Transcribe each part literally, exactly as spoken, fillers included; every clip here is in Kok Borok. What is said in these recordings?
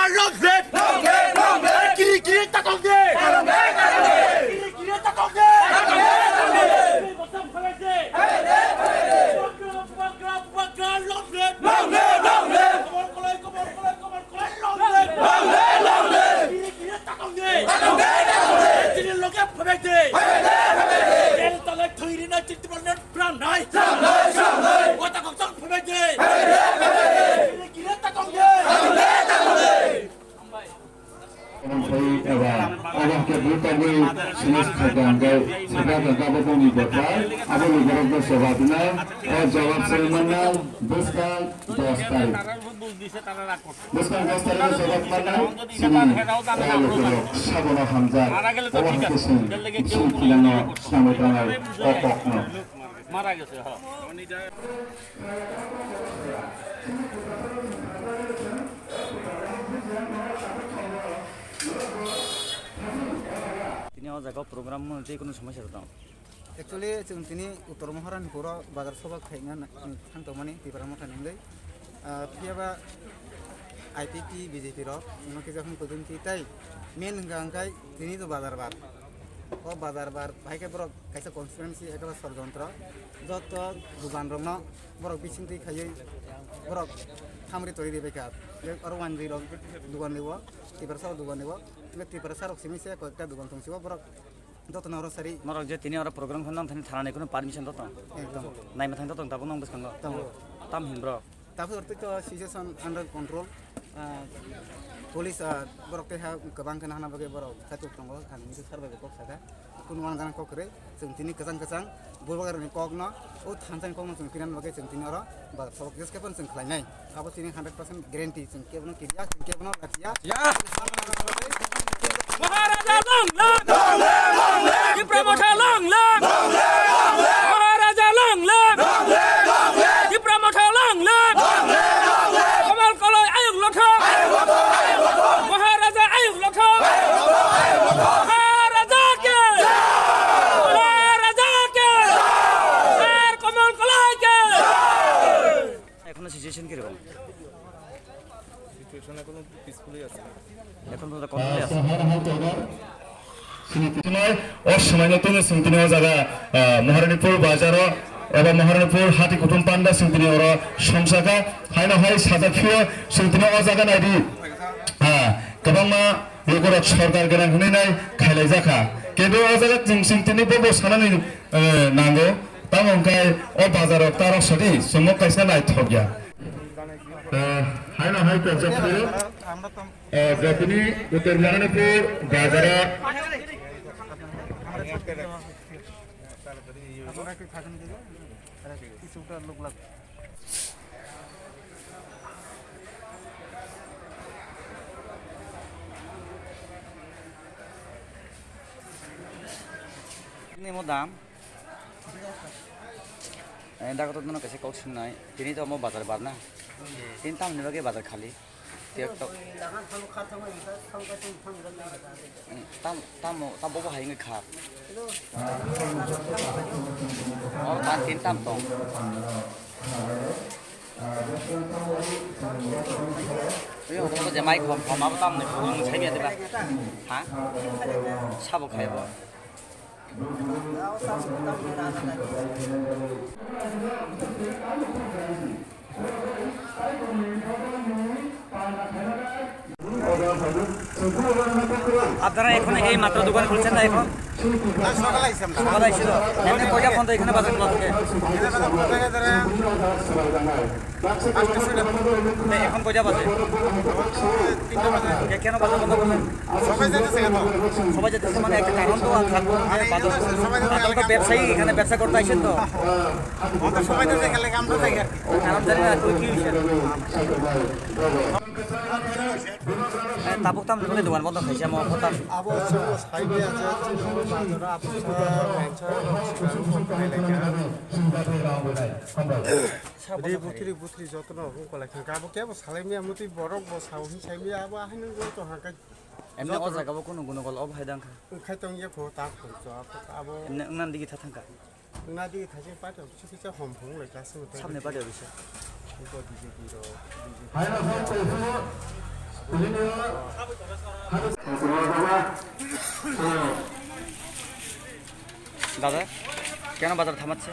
Long live! Long live! Long live! Kiri kiri takong de! Takong de! Takong de! Kiri kiri takong de! Takong de! Takong de! Kiri bosam phalai de! Phalai de! Phalai de! Bubagra, bubagra, bubagra, long live! Long live! Long live! Komor koloi, komor koloi, komor koloi, long live! Long live! Long live! Kiri kiri takong de! Takong de! Takong de! Chini loge phalai de! Phalai de! Phalai de! Tel tole thoi rina chiti parliament pran nai! Pran nai! Pran nai! Wata kok tong phalai de! Phalai de! Phalai de! Kiri kiri takong de! Takong de! Takong de! Omo khe eba, omo khe bwtagwi sini sakha hwnkhe, sakha hwnkhe abo bongni bwthai, abo lukurokno jawab rwnai, o jawab se mannai bwskang dos tarikh. Bwskang dos tarikh o jawab mannai, sini o lukurok sabono hamjak, omo khe chwng bisi philano swnamwi tangnai o kokno. Tini o jaga o program no tei kunu somosya tong? Actually, chwng tini Uttor Maharani puro bazar soba khaina na-, thang tongmani Tipra Motha ni wngwi. Ah, phiya ba I P P, B J P rok no kisa hwn kudun ti tai main hwnkha hwnkhe tini to bazar bar. O bazar bar hai khe borok kaisa constituency ekaba sorjontro, joto dugan rokno borok bising twi khaiwi borok thamri tori ribai kha. Oro wanjwi rok dugan riwo, Tiprasa rok dugan riwo, Tiprasa rok simi se koi ekta dugan tong siwo borok joto no oro sari. Norok je tini oro program khon nang thani thanani kuno permission rw tong? Ekdom. Naima thang rw tong tabuk nang bwskango? Tongo. Tam hin bro? Tabuk oro to situation under control. Ah, police, ah, borok tei ha kwbang khe nahana bagwi borok khatuk tongo, ang nini sar bai kok saka. Kunu wana gana kok kwrwi, chwng tini kwchang kwchang bubagrani kokno, o thansa ni kokno chwng pinani bagwi chwng tini oro ba sabok jeske phano chwng khlainai. Abo tini hundred percent guarantee, chwng kebono kiya, chwng kebono lachiya. Ya. Maharaja long live! Long live, long live! Tipra Motha long live! Long live, long live! Maharaja long live! Long live, long live! Tipra Motha long live! Long live, long live! Komal Koloi ayuk lotha! Ayuk lotha, ayuk lotha! Maharaja ayuk lotha! Ayuk lotha, ayuk lotha! Maharaja ke! Jai! Maharaja ke! Jai! Sir Komal Koloi ke! Jai! এখনো সিচুয়েশন কিরকম? সিচুয়েশন এখনো পিসফুলি আছে। এখন পর্যন্ত কন্ট্রোলে আছে। Sinai, o swmaino tongwi chwng tini o jaga, ah, Maharanipur bazaro eba Maharanipur hati kuthum panda chwng tini oro somsakha. Haino hai sajak phio chwng tini o jaga naidi, ah, kwbangma lukurok sorkar gwnang hwnwi nai khailaijakha. Kintu o jaga chwng, chwng tini bobo sanani, eh, nango. Tamo hwnkhe o bazaro tarok sadi chwngno kaisa naithok ya. Eh, haino hai pekjak phuru. Eh, jotoni Uttor Maharanipur bazaro. Ni mo dam? Eh, dago to nono kaisa kok swngnai. Tini to omo bazar bar na? Tini tamni bagwi bazar khali? Tiyok tok. Hmm, tam, tamo, tam bobo hai wngwi kha. Or ban tin tam tong. Twi obo je mai khom khom abo tamni phuru nwng sai ya diba? Ha? Sabo khai bo. আপনারা এখানে এই মাত্র দোকান খুলছেন না এখন? না, সকালে আইছি আমরা। সকালে আইছিল। এমনি কয়টা পর্যন্ত এখানে বাজার খোলা থাকে? এখানে বাজার খোলা থাকে ধরেন পাঁচটা ছয়টা পর্যন্ত। এখন কয়টা বাজে? এখন তিনটা বাজে। কে-, কেন বাজার বন্ধ করলেন? সবাই যাইতেছে কেন? সবাই যাইতেছে মানে একটা কারণ তো থাকবো যে মানে বাজার, সবাই যাইতেছে আপনারা তো ব্যবসায়ী, এখানে ব্যবসা করতে আইছেন তো। আমাদের সবাই যাইতেছে, গেলে আমরা যাই আর কি। কারণ জানি না, কি হয়েছে? Eh, tabuk tamni bagwi dogan bondo khaisa mo hotan. Abo chwngno sai maya je chwngno bazaro apsa mansa rok swkang rok phai lai kha. Ri buthri buthri jotono wng kolai kha. Abo kebo salai maya mutwi borok bo sao hin sai maya abo ahai nung joto hangkai. Emni o jaga bo kunu gunogol obo hai dang kha. Wngkhai tong ya kho ta khung cho abo. Emni wngnan digi tha thang kha. Nadi thaising party o kisa kisa hom phung lai ka sini. Samni party o bisa. Iko B J P ro, B J P. দাদা, কেন বাজার থামাচ্ছে?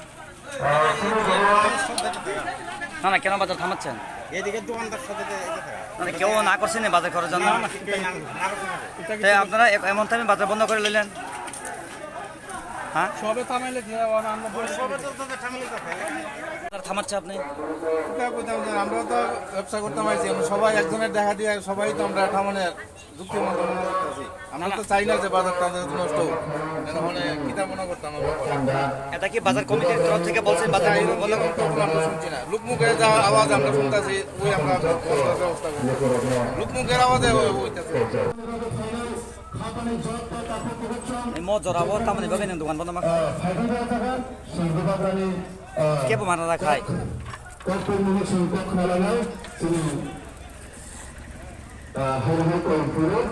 না, না, কেন বাজার থামাচ্ছেন? এদিকে দোকানদার সাথে যে এটা থাকে। মানে কেউ না করছে না বাজার করার জন্য? না, না, না, না, না, না। তাই আপনারা এ-, এমন টাইমে বাজার বন্ধ করে নিলেন? হ্যাঁ? সবে থামাইলে কি হয়? আর আমরা বলে সবে তো তাদের থামাইলে তো হয়। বাজার থামাচ্ছে আপনি? এটা কইতাম যে আমরা তো ব্যবসা করতাম আইছি, আমরা সবাই একজনের দেখা দিয়ে সবাই তো আমরা থামানোর যুক্তিমন্ত মনে করতেছি। আমরা তো চাই না যে বাজারটা নষ্ট হোক। এটা মানে কিতা মনে করতাম আমরা? এটা কি বাজার কমিটির তরফ থেকে বলছেন বাজার বন্ধ করতে? এরকম আমরা শুনছি না। লোকমুখে যা আওয়াজ আমরা শুনতেছি, ওই আমরা ব্যবস্থা করবো। লোকমুখের আওয়াজে ওই হইতেছে। Ei mo jora o tamoni bagwi nwng dogan bono ma kha? Kebo mana da khai?